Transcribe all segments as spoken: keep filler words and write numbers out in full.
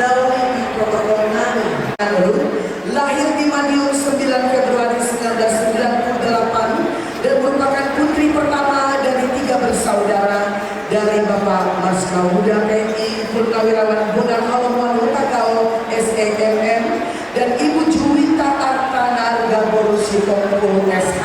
Nauli di protokol nami. Lahir di Madiun sembilan Februari sembilan belas sembilan puluh delapan dan merupakan putri pertama dari tiga bersaudara dari Bapak Marsikal Muda P M I Purnawirawan Bonang Halomoan Hutagaol S E M M dan Ibu Juwita Artanarga Boru Sitompul S H.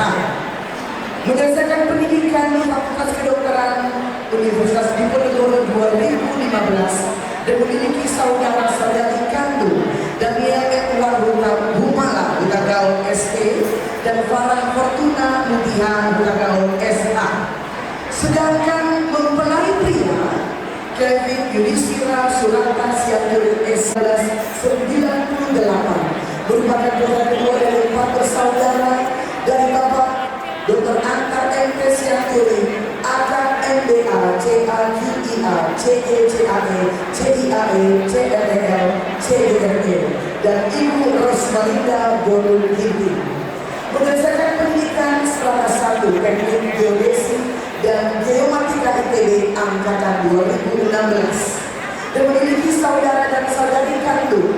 Menyelesaikan pendidikan di Fakultas Kedokteran Universitas Diponegoro dua ribu lima belas dan memiliki saudara saudari kandung Daniel Edward Huta Humala Hutagaol S E dan Farah Fortuna Mutihan Hutagaol S H. Sedangkan mempelai pria Kevin Yudhistira Surata Sianturi S sembilan puluh delapan merupakan putra kedua dari empat bersaudara dari Bapak Doktor Antar M T Sianturi, A K M B A C A Q I A C E C A E C I A E C R E L C D R E, dan Ibu Rosmalinda Boru Ginting. Menyelesaikan pendidikan setelah S satu Teknik Geodesi dan Geomatika I T B angkatan dua ribu enam belas. Dan memiliki saudara dan saudari kandung.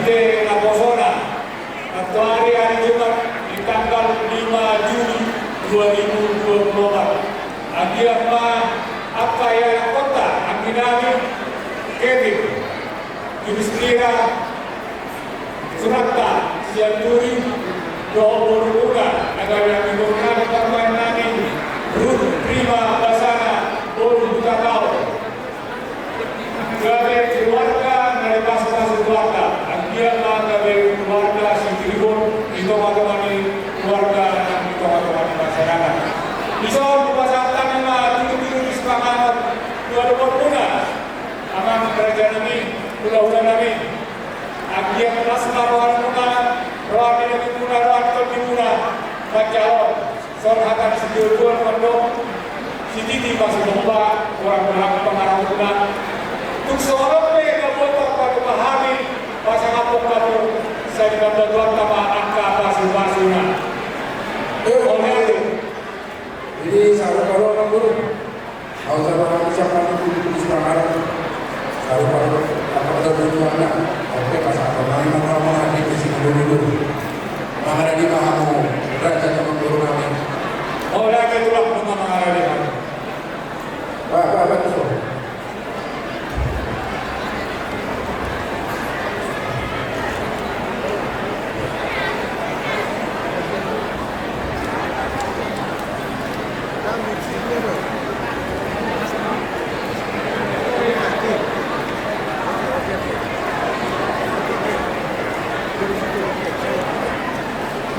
Di naposona, nantoari ari Jumat di tanggal lima Juli dua ribu dua puluh empat. Anggiat ma angka ianakhonta, anggi nami, Kevin, Yudistira, Sunanta, Sianturi, dohot borumuna, na gabe anggi boru nami, parumaen nami, Ruth Prima Basana, boru Hutagaol. Gabe keluarga na dipasupasu Tuhanta, anggiat ma gabe keluarga sitribon di tongatonga ni keluarga nang di tongatonga ni masyarakat. Dison hupasahat hami ma tudutudu ni sipanganon tu adopanmuna, amang raja nami, hulahula nami. Anggiat las ma rohamuna, roha ni lelengmuna, roha ni tondimuna, manjalo. Songon hata ni sijolo-jolo mandok, sititi ma sihompa, borangborang pangarahutna. Tung songon on pe gabe parpadomu hami, pasangaphon hamu, sai ditambai Tuhanta ma angka pasupasuna. Eh, oke. Jadi, sahabat kalau orang guru. Au saba ucapan puji-puji semangat. Au saba apa kata tujuanna. Oke, pas apa main apa mana di sini dulu dulu. Mangada di mahamu raja sama guru kami. Oh, raja tulang nama mangada di mahamu. Wah, wah, wah, tuh.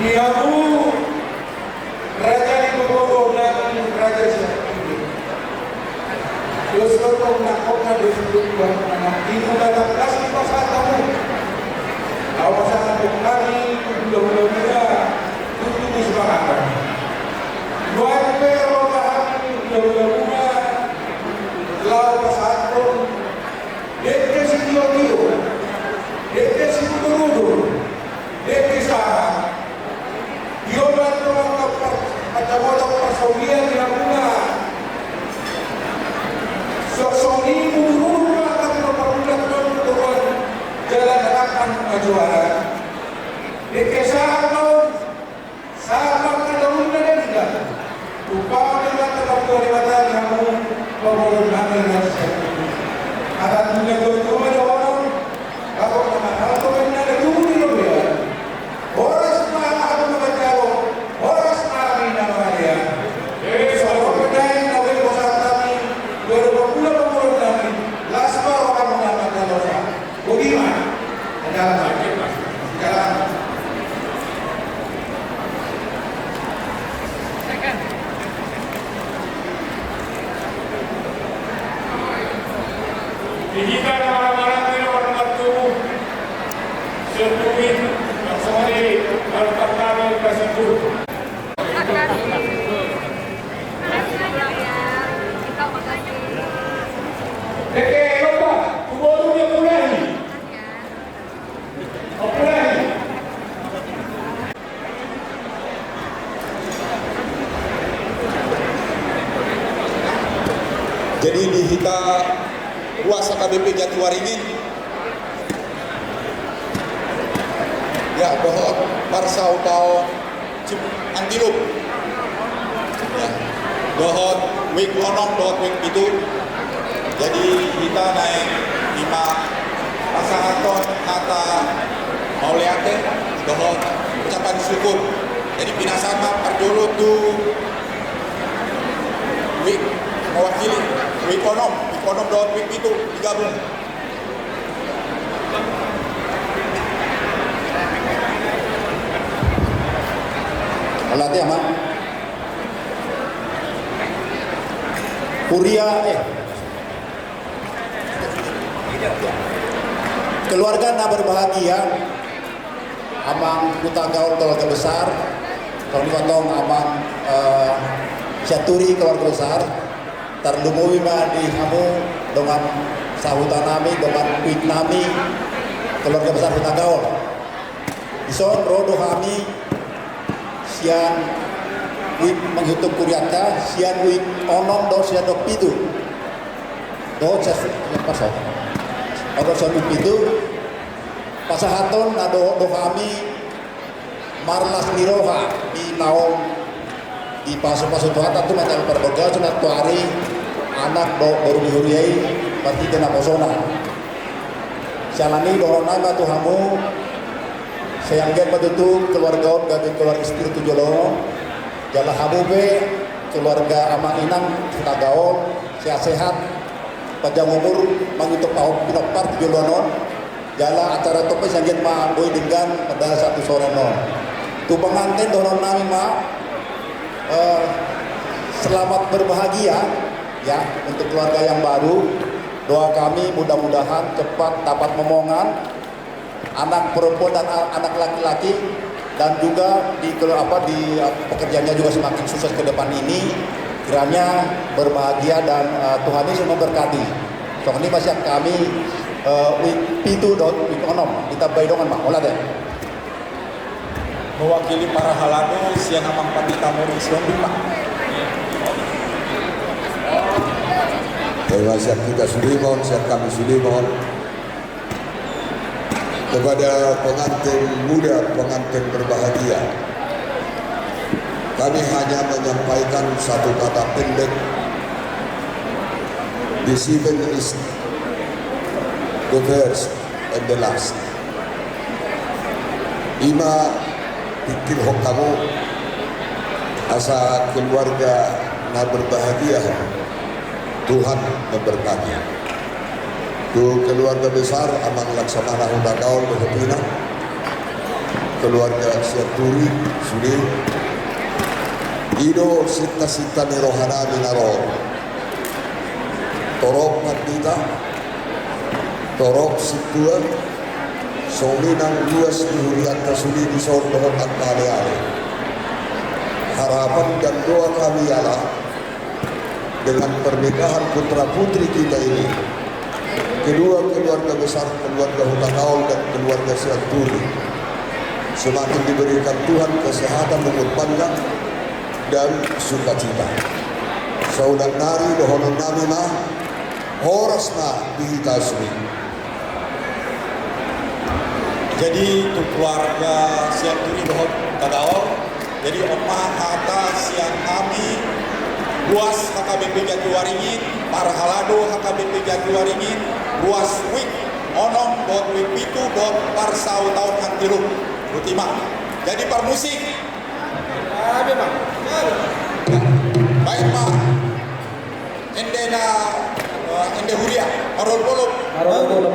Di hamu raja ni pamoruon nami, raja sian Timor. Dos do tong na kona dos do tuan anak di muda tangkas di pasar tamu. Au pasahat hami tu hulahula muna, tu tubu semangat. Nuaeng pe ro hami tu hulahula muna, laho pasahathon dengke sitiotio, dengke siudurudur, dengke sahat. Di on do angka par-, angka boto parsaulian di hamuna. So-, songon i udurudur ma angka pinompar muna tu on, jala dapot angka juara. Dengke sahat ma on. Sahat ma angka daunna denggan. Umpama ni mata, martua ni mata ni hamu, pamoruon nami na sian. Hata ni natua-tua ma dohonon, bagot na mahalto ma inna na tubu di lombean. Horas ma hamu na manjalo, horas ma hami na mangalean. Songon on pe daeng na boi pasahat hami, dua ribu dua puluh pamoruon nami, las ma rohamu na manjalo sa. Boti ma. Dalam. Dalam. Di hita na marhahamaranggi, na marhahamartubu, sirkuit, langsung aja, kalau tak kami kasih dulu. Oke, lupa, kuboru dia mulai. Jadi di hita ruas H K B P Jatiwaringin, ya, dohot parsaulian. Cip Antilup. Ya. Dohot wijk onom, dohot wijk pitu. Jadi hita naeng ima pasahathon hata mauliate, dohot ucapan syukur. Jadi pinasahat ma parjolo tu wijk mewakili, wijk onom, wijk onom dohot wijk pitu digabung. Alate ama. Kuria, eh. Keluarga na berbahagia, Amang Hutagaol keluarga besar, tong di tong Amang, eh, Sianturi keluarga besar. Tarlumobi ma di hamu dongan sahuta nami, dongan wijk nami, keluarga besar Hutagaol. Dison ro do hami sian wijk mangihut kurianta, sian wijk onom dohot sian wijk pitu. Dohot sian, sian paso. Onom sian wijk pitu. Pasahaton na dohot do hami marlas ni roha di naung dipasupasu Tuhanta tu mata parbagas na tuari anak dohot boru ni huria i marhite naposona. Siala ni i dohonon nami ma tu hamu, sai anggiat ma tutu keluarga on gabe keluarga setia tu jolo on, jala hamu pe keluarga amang inang Hutagaol sehat-sehat, panjang umur, mangihut pahompu pinompar tu joloan on, jala acara on pe sai anggiat ma boi denggan mardalan sahat tu sore on. Tu pengantin dohonon nami ma, eh, selamat berbahagia ya untuk keluarga yang baru. Doa kami mudah-mudahan cepat dapat momongan anak perempuan dan a-, anak laki-laki, dan juga di kelu-, apa, di, eh, pekerjaannya juga semakin sukses ke depan ini, kiranya berbahagia dan, eh, Tuhan Yesus memberkati. Songon i ma sian hami, eh, wijk pitu dohot wijk onom, ditambai dongan ma, olo da. Mewakili para halado sian amang pandita mori sian Bima. Terima kasih kita Sulimon, sian kami Sulimon. Kepada pengantin muda, pengantin berbahagia, kami hanya menyampaikan satu kata pendek. This event is the first and the last. I ma pikirhon hamu asa keluarga na berbahagia. Tuhan memberkati. Tu keluarga besar amang Laksamana Hutagaol dohot inang, keluarga Sianturi sude. I do sinta-sinta ni roha nami na ro. Torop pandita, torop sintua, songon i nang luas ni hurianta sude dison dohot angka ale-ale. Harapan dan doa kami ala dengan pernikahan putra putri kita ini, kedua keluarga besar, keluarga Hutagaol dan keluarga Sianturi, semakin diberikan Tuhan kesehatan, umur panjang, dan sukacita. Saulak nari dohonon nami ma, horas ma di hita sude. Jadi tu keluarga Sianturi dohot Hutagaol, jadi on ma hata sian hami, ruas H K B P Jatiwaringin, parhalado H K B P Jatiwaringin, ruas wijk onom dohot wijk pitu dohot parsautaon hatiluon. Botima. Jadi parmusik. Baen ma ende na, eh, ende huria, marolop-olop. Marolop-olop.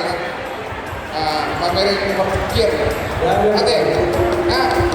Pamereng partingkian. Ate. Nah.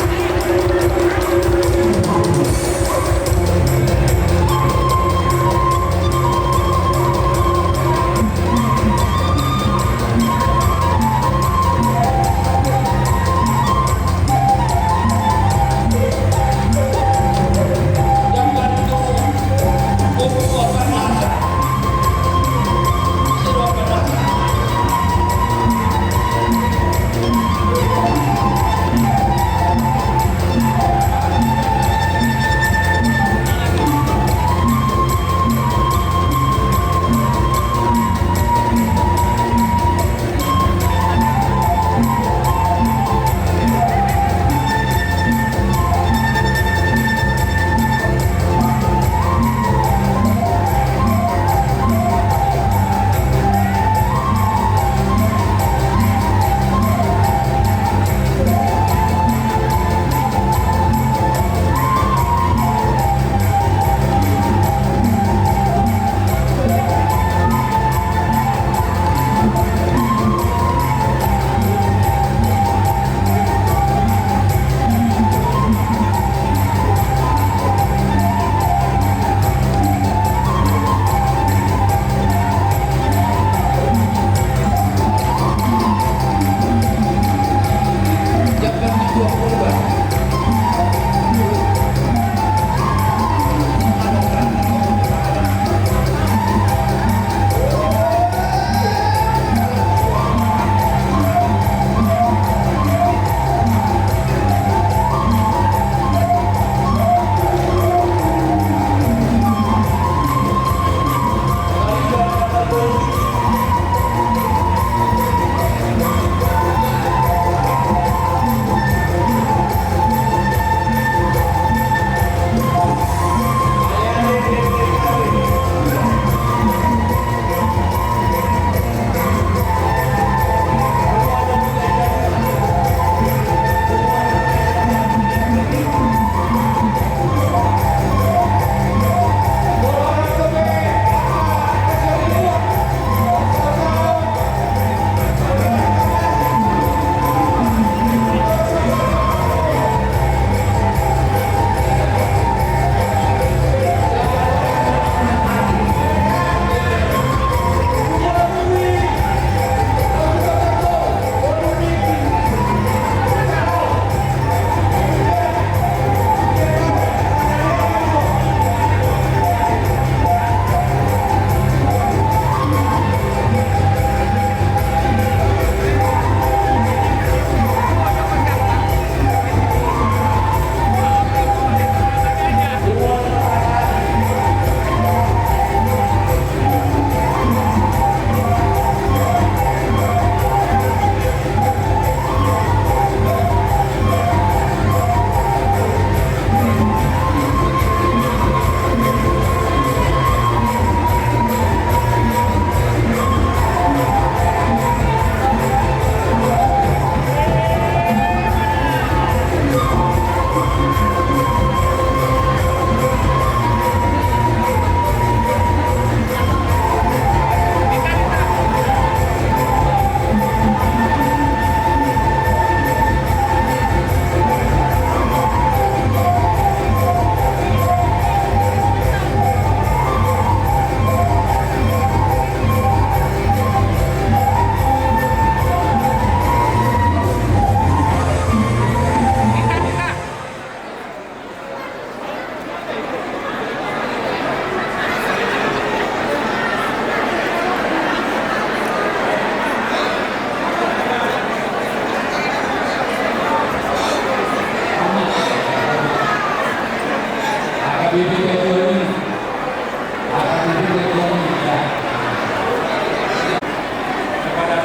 Kepada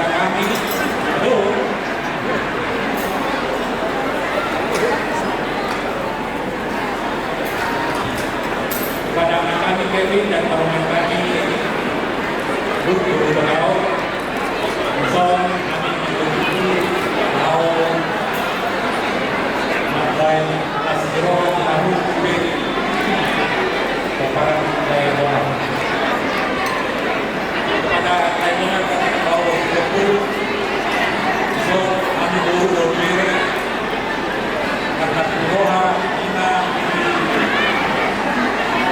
kami, aduh. Kepada kami Kevin dan rombongan kami, Bung Guru Bengau, Son, kami mengikuti, mau, matai, las jero, harus, Kepada Raimonan, Raimonan, Raimonan, Raimonan, Raimonan, Raimonan, Raimonan, Raimonan, karena roha, ina,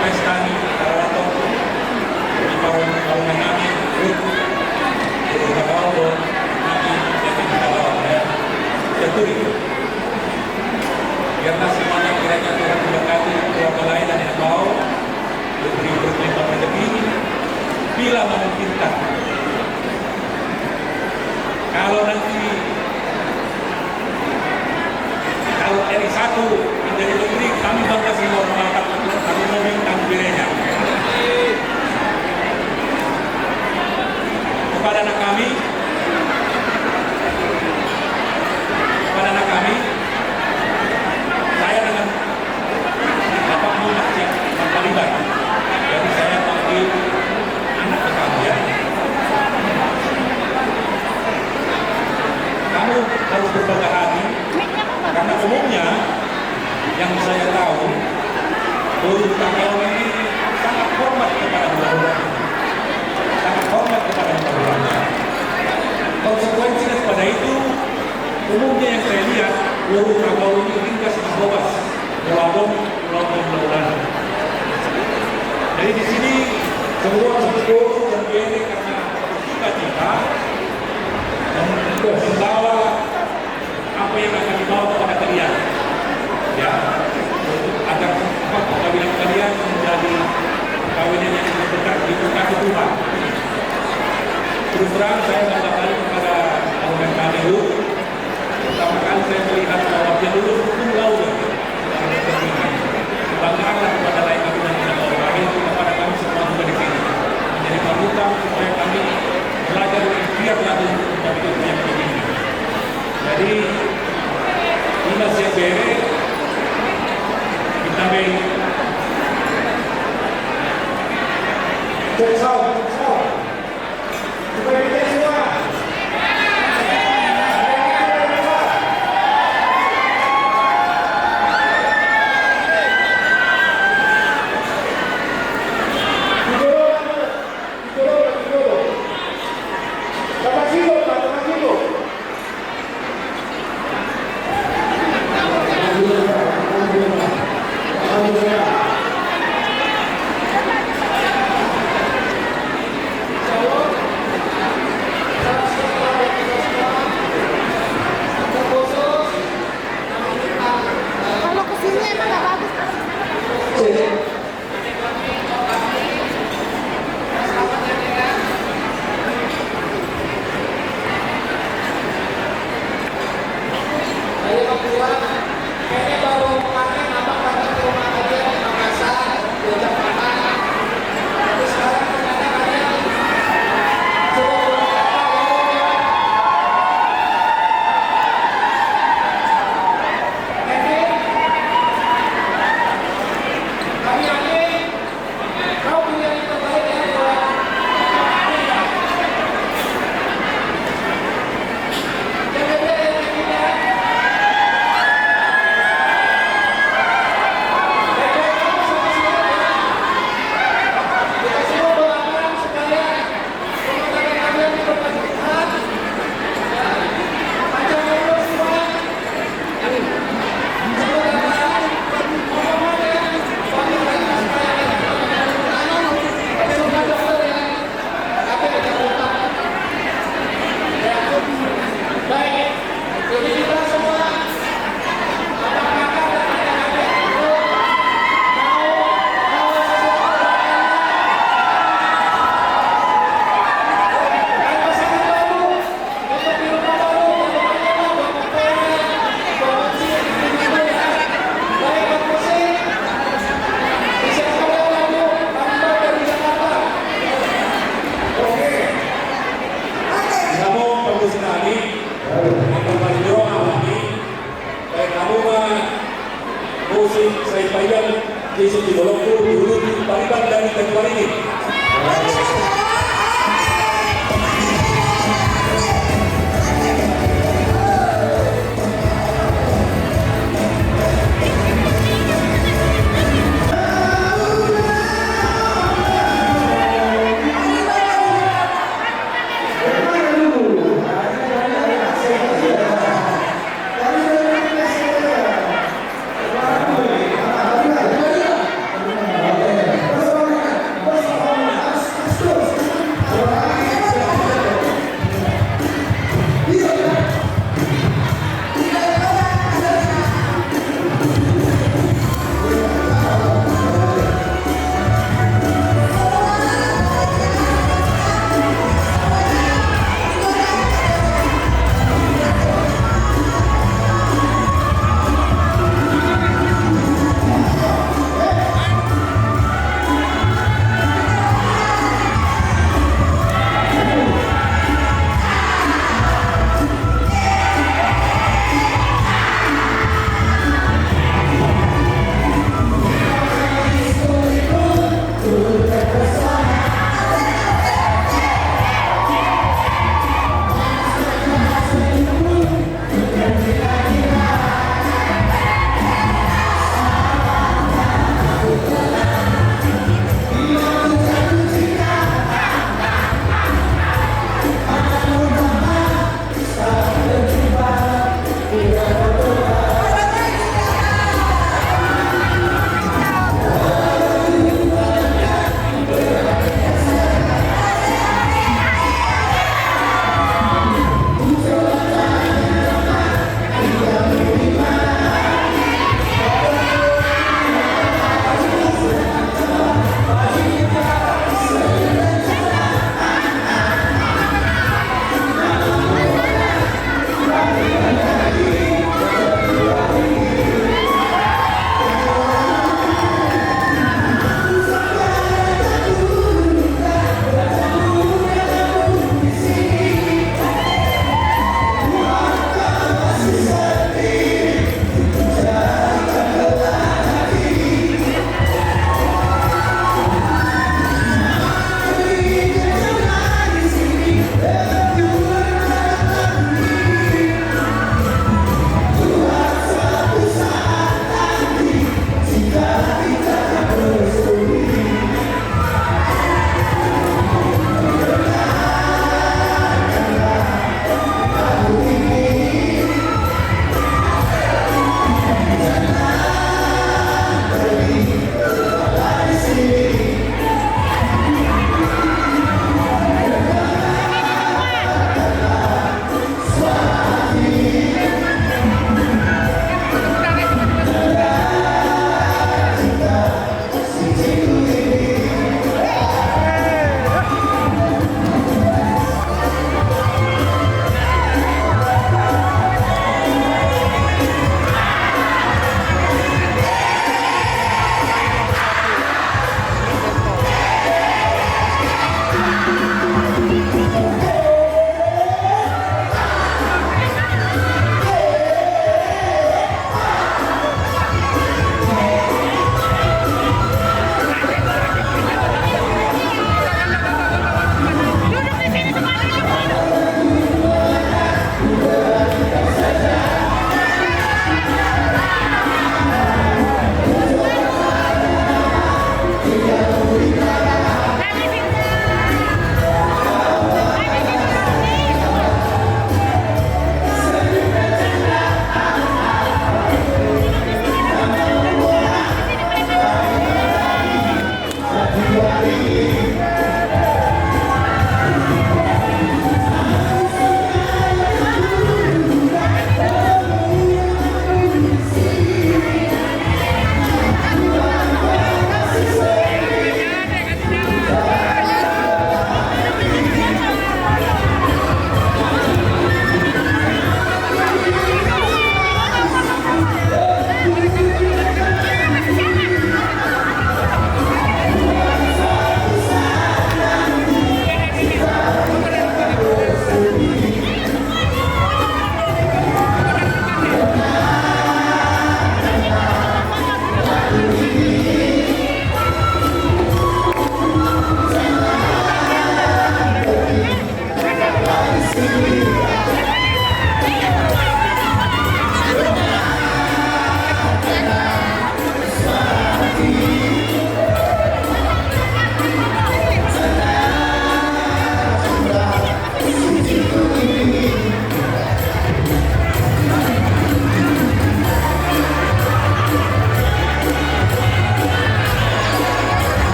pesta ni, karena di parung-parungan nami, rut, rut, rut, rut, nami, jadi, ya, ya, turi. Biarlah semuanya kiranya Tuhan memberkati keluarga lain dan yang mau diberi berlimpah rezeki bila memungkinkan. Kalau nanti, kalau R I satu menjadi menteri, kami bangga semua, mengangkat satu mobil dan gereja. Kepada anak kami, kepada anak kami, saya dengan bapakmu masih terlibat. Jadi saya panggil anak ke kamu, ya. Kamu harus berbangga hati, karena umumnya yang saya tahu, Boru Hutabaon ini sangat hormat kepada Hutabaon. Sangat hormat kepada Hutabaon. Konsekuensi daripada itu, umumnya yang saya lihat, Boru Hutabaon ini ringkas mambobas. Molo adong, molo adong, molo adong. Jadi di sini semua bersyukur dan bere karena cita-cita membawa apa yang akan dibawa kepada kalian. Ya, agar apa, perkawinan kalian menjadi perkawinan yang diberkati, diberkati Tuhan. Terus terang, saya bangga sekali kepada alumni kami, Bu. Pertama kali saya melihat bahwa dia lulus cum laude. Kebanggaanlah kepada lain kami dan kepada orang lain, kepada kami semua juga di sini. Menjadi panutan supaya kami belajar lebih giat lagi untuk mencapai tujuan yang tinggi. Jadi, ini masih bere, kita be. Futsal, futsal. Kalau ke sini emang nggak bagus, Pak? Di bolongku, dulu di Pariban dari Januari ini.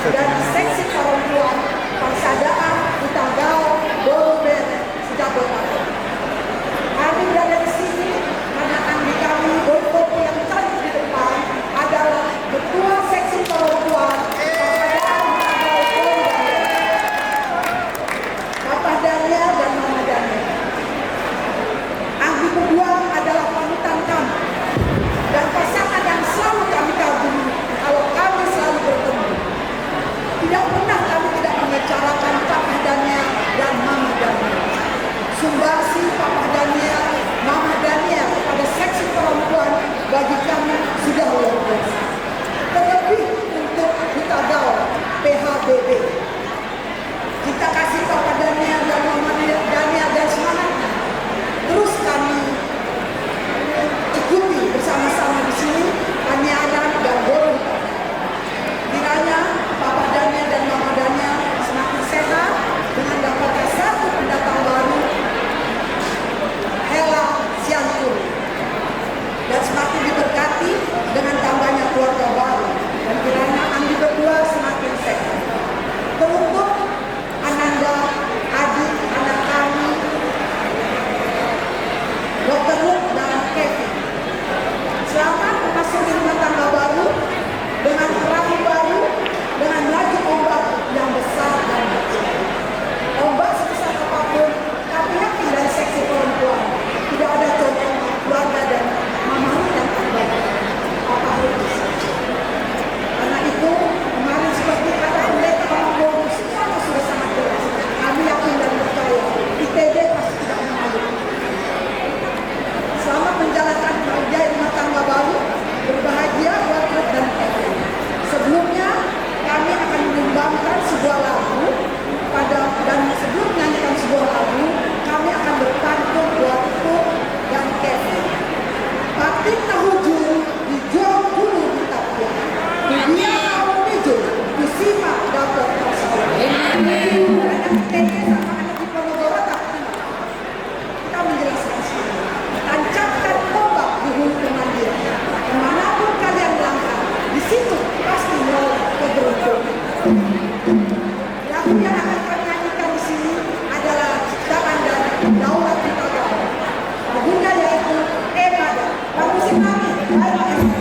dan seksi perempuan Parsadaan Hutagaol Boru Bere se-Jabodetabek. Kami berada di sini karena anggi kami Boy Kopo yang cantik di depan adalah ketua seksi perempuan Parsadaan Hutagaol Boru Bere, Papa Daniel dan Mama Daniel. Anggi berdua adalah panutan kami dan pasangan yang selalu kami kagumi kalau kami selalu bertemu. Tidak pernah kami tidak membicarakan Papa Daniel dan Mama Daniel. Sumbangsi Papa Daniel, Mama Daniel kepada seksi perempuan bagi kami sudah luar biasa. Terlebih untuk Hutagaol P H B B. Cinta kasih Papa Daniel dan Mama Daniel dan semangatnya terus kami ikuti bersama-sama di sini, Panianan dan Boru Hutagaol. Kiranya Papa Daniel dan Mama Daniel semakin sehat dengan dapatnya satu pendatang baru, Hela Siantur, dan semakin diberkati dengan tambahnya keluarga baru, dan kiranya anggi berdua semakin sehat. Teruntuk Ananda, Adi, anak kami, Dokter Ruth dan Kevin. Selamat memasuki rumah tangga baru, dengan perahu baru, dengan laju ombak yang besar dan kecil. Ombak sebesar apapun, kami yakin dari seksi perempuan tidak ada contohnya keluarga dan Mama Ruth dan Abah, Papa Ruth. Karena itu, kemarin seperti kata pendeta Romo, semuanya sudah sangat jelas. Kami yakin dan percaya, I T B pasti tidak mengalir. Selamat menjalankan kerja rumah tangga baru, berbahagia buat Ruth dan Kevin. Sebelumnya, kami akan menyumbangkan sebuah lagu pada, dan sebelum menyanyikan sebuah lagu, kami akan berpantun buat Ruth dan Kevin. Patik na hujur dijou julu di tapian, tu dia na hujur, tu si ma dapot parsaulian. Anak I T B sama anak Diponegoro tak Kita menjelaskan sekali. Tancapkan ombak di hulu pemandian. Kemanapun kalian langkah, di situ pasti melolong keberuntungan. Lagu yang akan kami nyanyikan di sini adalah ciptaan dari Daulat Hutagaol. Lagunya yaitu Emada. Permisi kami, baik, Pak.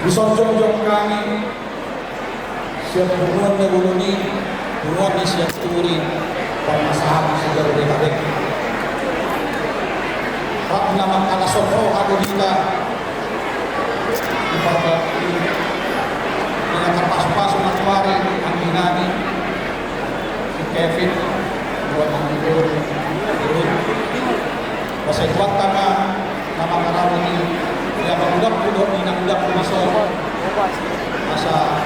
Dison jongjong hami sian punguan na bolon i, punguan ni Sianturi, parmasahaton si Jabodetabek. Rap na mangkalashon roha do hita di parba-, di na tarpasupasu nantuari anggi nami si Kevin, buat anggi Dewi, Dewi. Boasa i Tuhanta ma na mangaramoti i, ia mangudaphu dohot inangudaphu dison. Asa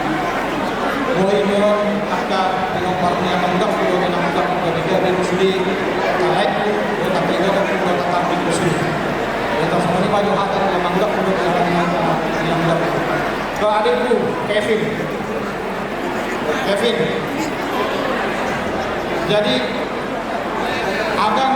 mulai do on angka pinompar ni amangudaphu dohot inangudaphu gabe-gabe tu sude, angka laengku dohot angka inongku dohot angka ambingku sude. Ia tarsongon i ma jo hata ni amangudaphu dohot inangudaphu. Dohot adikku Kevin. Kevin. Jadi, abang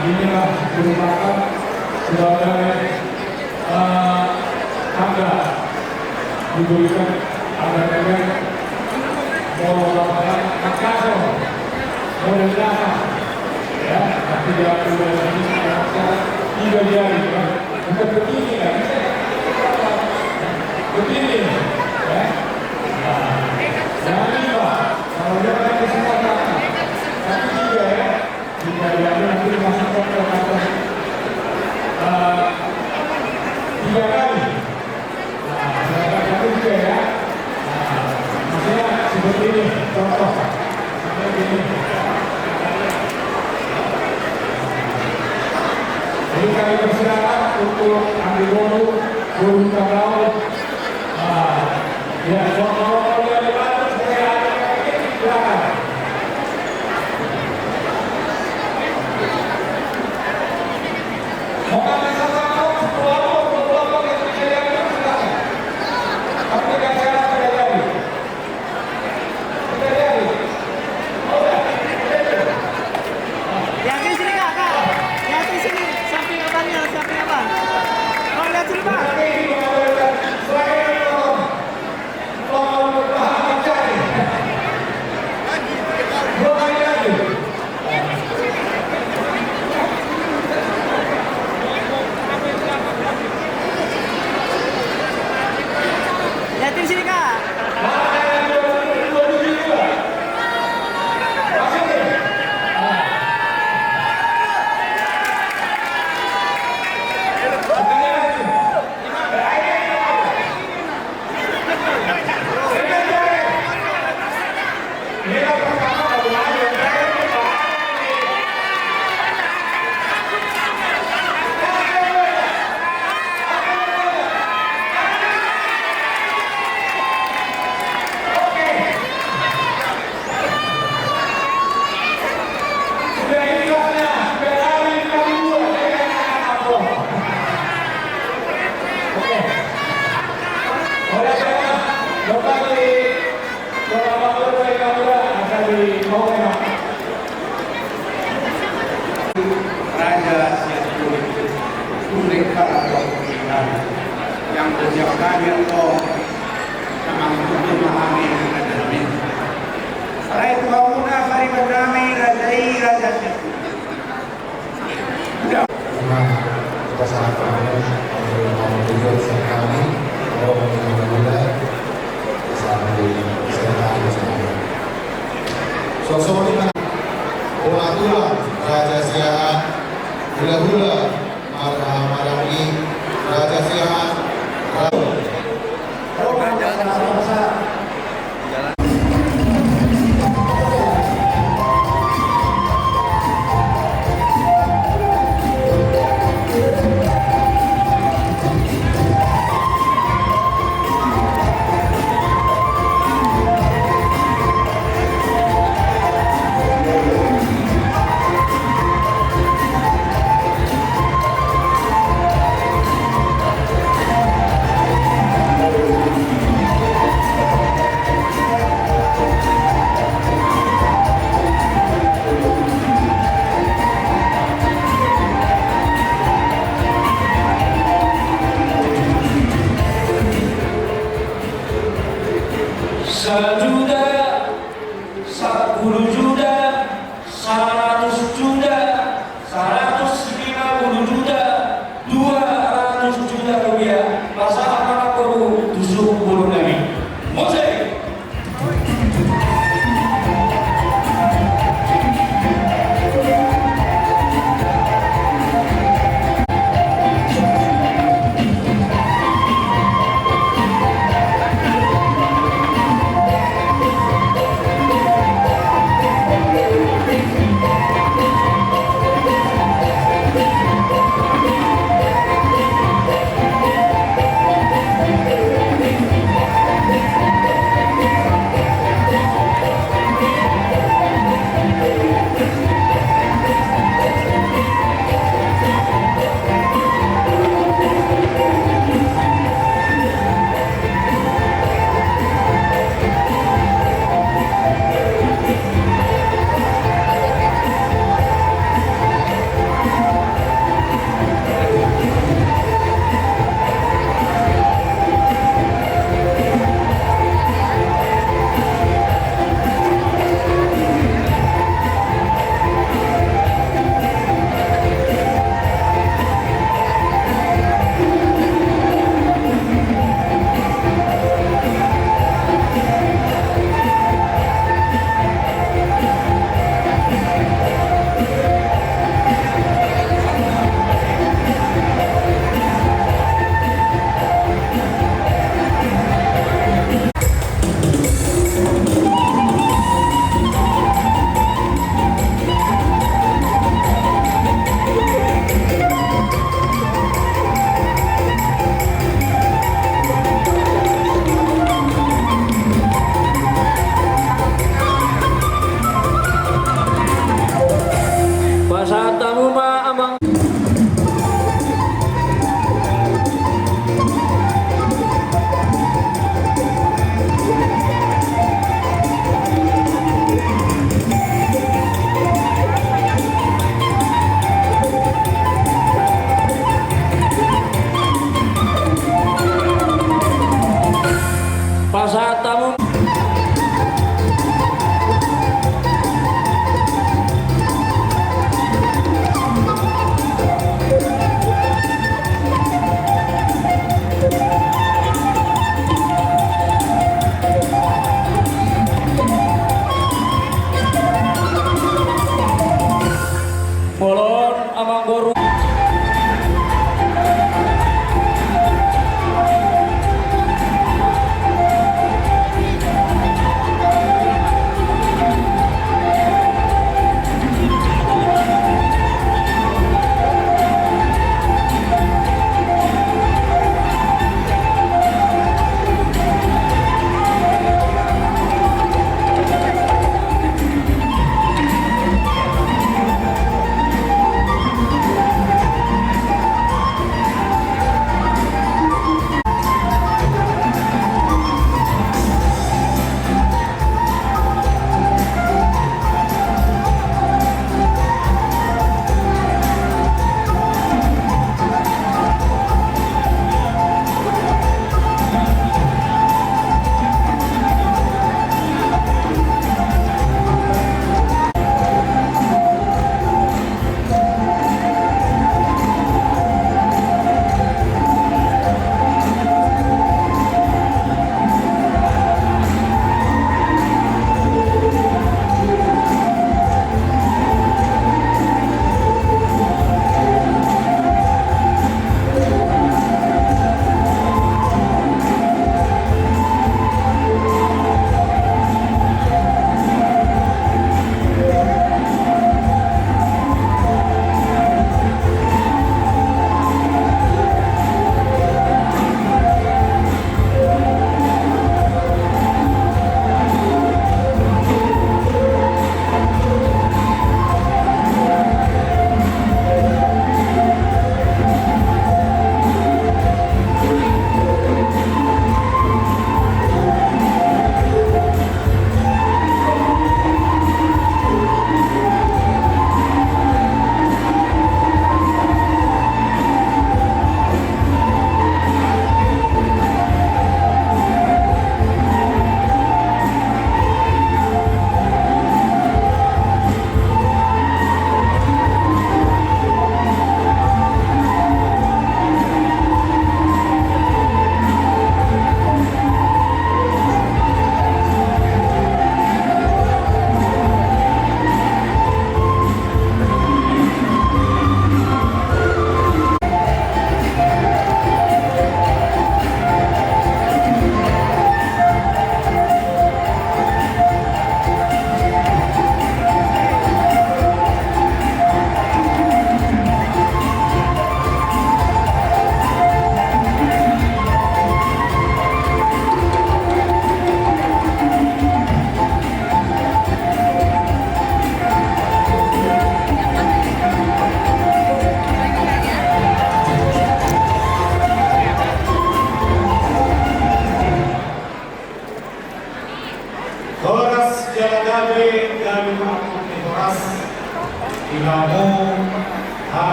Ini lah merupakan sebagai, eh, tanda diberikan tanda tangan, mau lapangan, makassar, modal dasar, ya, tapi dia sudah tiga jari, ya. Bukan begini, kan? Begini, ya. Nah, jangan lupa, kalau dia pakai semua tangan, tapi tiga, ya. Jika dia nanti masuk ke atas, eh, tiga kali. Nah, silakan satu juga ya. Nah, maksudnya seperti ini, contoh. Seperti ini. Jadi kami persilakan untuk ambil dulu, turun ke bawah. Nah, ya, kalau, kalau, kalau dia ada batuk, saya ada penyakit, silakan. Yang di sini, Kak, Kak. Yang di sini, samping abangnya, samping abang. Kau lihat sini, Bang. Liatin sini, Kak. Raja Sianipar, Sultan Karawaci, yang bersiap hadir, oh, sama itu memahami raja nami. Rai tu hamuna pariban nami, raja i, raja Sianipar. Terima kasih. Sosok ini kan bola tulang Raja Siahaan, hula-hula marga Maranggi, Raja Siahaan, Raja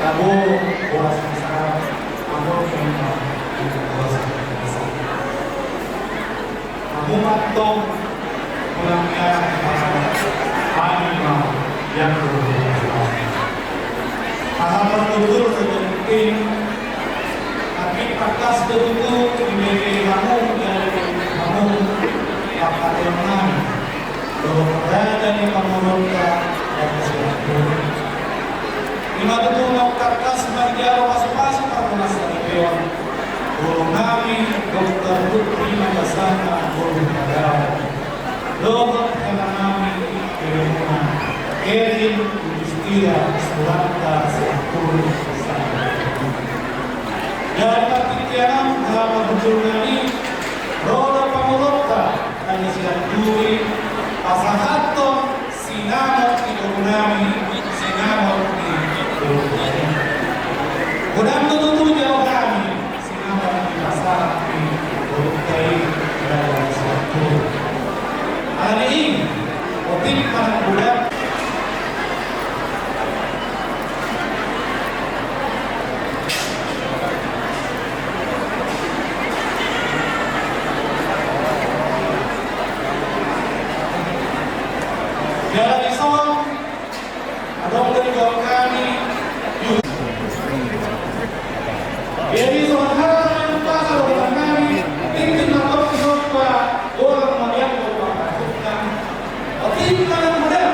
Tabo boras ni sahar, tabo memang boras ni sahar. Hamu ma antong tulang ni anak ni Pasar, hami ma yang berhubungan. Aha partutur sejenis, tapi pakas betutu di media hamu, dari hamu, pakai nami. Dohot raja ni pamoruonta, raja Sianturi. Ima tutu na tangkas manjalo pasupasu pargonsi ni Dewan, boru nami Doktor Lutfi Mangasana, boru Padawan. Dohot hela nami, beremuna, Erwin Yudhistira Sulanta Sianturi. Jadi partingkian on, hela parhundul nami, ro do pamoruonta, Raja Sianturi, pasahathon sinamot ni boru nami, sinamot ni boru nami. Godang do tutu jalo hami sinamot ni pasahat ni boru nami, Raja Sianturi. Alani i, otik ma godang. Jala dison, adong do di bawah nami. Jadi songon hal yang pasal dengan nami, tinggi na tau di somba, bolang mariang do pakai. Tinggi na muda.